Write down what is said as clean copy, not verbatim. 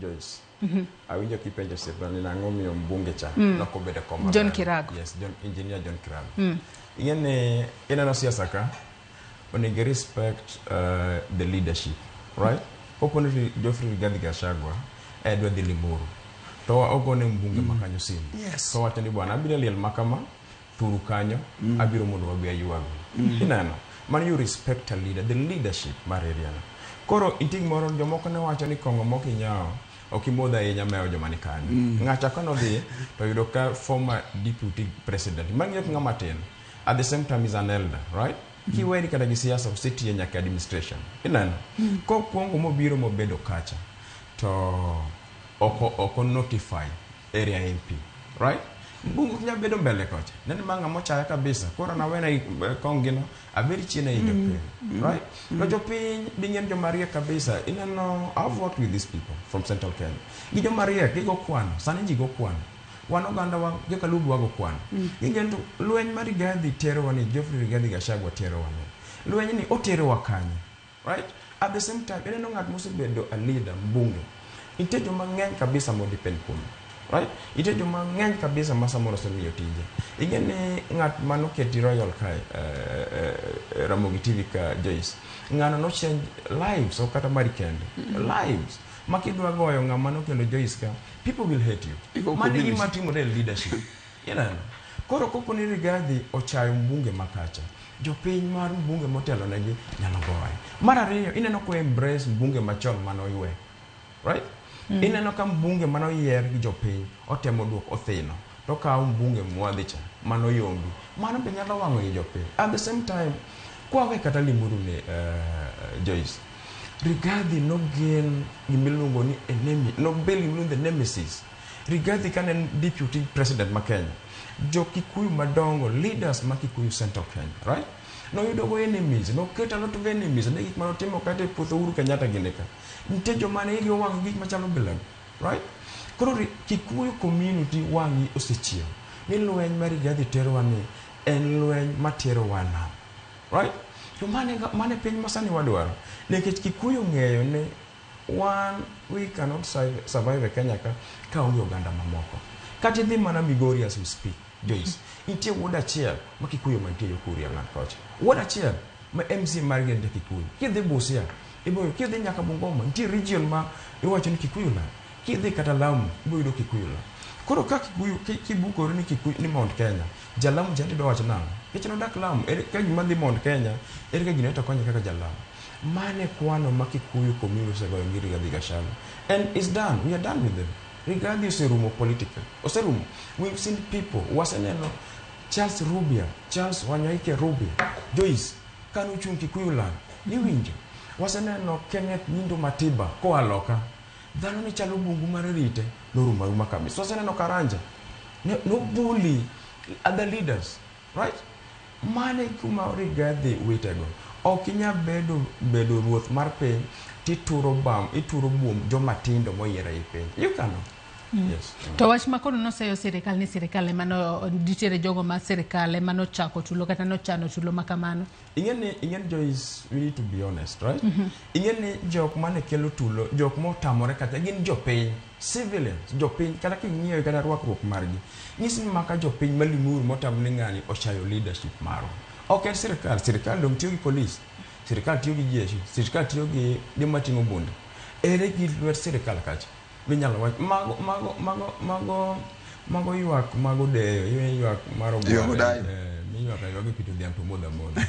Joyce. Awinjo kipenjo osiepna ni nang'o miyo mbunge cha nok obedo e kom John maber. Kirago. Yes, John, Engineer John Kirago. Ing'e ni ineno siasa ka onego i respect the leadership, right? Kopo ni Geoffrey Rigathi Gachagua dwa dhi Limuru to ogone mbunge ma kanyo simu to wacho ni bwana abiro e liel ma kama thuru kanyo abiro mondo wabi aywagu. Ineno? Mano you respect a leader, the leadership mar area no. Koro nitie gimoro jomoko ne wacho ni kong'o mok inyawo ok imodh ahinya mewo joma ni kanyo. Ng'acha ka nodhi to yudo ka former deputy president mang'iyo ok ng'ama tin at the same time is an elder, right? Kiweri kata gi siasa osetiyo nyaka e administration. Ineno? Kokwongo mobiro mobedo kacha to ok o notify area MP, right? Mbunge ok nyal bedo mbele kocha. Neno ma ng'ama ochaya kabisa. Koro an awena kong gino abed chien ei jopiny, right? To jopiny gin joma riek kabisa. Ineno, I've worked with these people from Central Kenya. Gi joma riek, gigo kwano. Sani ji go kwano. Wan oganda wa joka Luo be wago kwano. Ging'eyo to lweny ma Rigathi terowa ni, Geoffrey Rigathi Gachagua terowa ni. Lweny ni oterowa kanye? Right? At the same time, ineno ng'at mosebedo a leader, mbunge. Nitie joma ng'eny kabisa mo depend kuome. Right? Nitie joma ng'eny kabisa ma samoro osemiyo tije. Ing'e ni ng'at manoketi Royal kae, Ramogi TV ka Joyce, ng'ano no change lives, ok kata mari kende. Lives. Ma kidwa goyo ng'ama nokelo Joyce ka, people will hate you. Iko Mano e community. gima timore e leadership. Ineno? Koro kopo ni Rigathi ochayo mbunge ma kacha, jopiny mar mbunge motelo negi nyalo goye. Mar ariyo, ineno ko embrace mbunge machon manoywe. Right? Ineno ka mbunge manoyier gi jopiny otemo duok othino to kawo mbunge mwadhi cha manoyombi. Mano be nyalo wang'o i jopiny. At the same time, kwawe kata Limuru ni Joyce, Rigathi nogen gimiluongo ni enemy, nobel gimiluongo ni the nemesis. Rigathi kane en deputy president ma Kenya, jo Kikuyu madongo, leaders ma Kikuyu Central Kenya, right? Noyudo go enemies, noketo a lot of enemies, ne gik manotimo kata e puoth Uhuru Kenyatta gini ka. Nitie joma ne igi owang' gi gik machalo bilago, right? Koro Kikuyu community wang'i osechiew ni lweny ma Rigathi terowa ni en lweny materowa nam, right? To mane piny ma sani wadwaro, nikech Kikuyu ong'eyo ni one we cannot survive e Kenya ka kaonge oganda mamoko. Kata idhi mana Migori as we speak, Joyce, nitie wuod achiel ma Kikuyu mantie yo Kuria ng'at kocha. Wuod achiel ma MC margi en ja Kikuyu. Kidhi Busia, iboyo kidhi nyaka Bungoma, nitie region ma iwacho ni Kikuyu land. Kidhi kata Lamu, ibo yudo Kikuyu land. Koro ka Kikuyu kibukori ni Kikuyu ni Mount Kenya, ja Lamu cha tidwa wacho nang'o? Nikech nodak Lamu, ere ka gima dhi Mount Kenya, ere ka gino to konye kaka ja Lamu. Mane kwano ma Kikuyu community osegoyo gi Rigathi Gachagua. And it's done. We are done with them. Rigathi oserumo politically. Oserumo. We've seen people. Waseneno Charles Rubia, Charles Wanyoike Rubia, Joyce, kanochung' Kikuyu land, niwinjo. Waseneno Kenneth Nyindo Matiba koa loka. Dhano ne chalo bungu mar rite, norumo aruma kabisa. Waseneno Karanja, no bully other leaders, right? Mane kuma Rigathi witego. Ok inyal bedo ruoth mar piny tituro bam, ituro buom joma tindo moyier ei piny. You cannot. Yes. To wach ma koro noseyo sirikal ni sirikal ema no nitiere jogo ma sirikal ema nochako tulo kata nochano tulo ma kamano. Ing'e ni Joyce, we need to be honest, right? Ing'e ni jok mane kelo tulo, jok motamore kata gin jopiny, civilians, jopiny, kata king'iyo kata rwakruok margi, nyisi ni maka jopiny ma Limuru motam ni ng'ani ochayo leadership marwa. Ok en sirikal, sirikal dong tiyo gi police, sirikal tiyo gi jeshi, sirikal tiyo gi joma ting'o bunde. Ere gi lwet sirikal kacha? Minyalo wach mago ywak mago deyo, ywak mar Ywak ogware, odayo. miywak aywaga e pito dhiang' to modho amodha.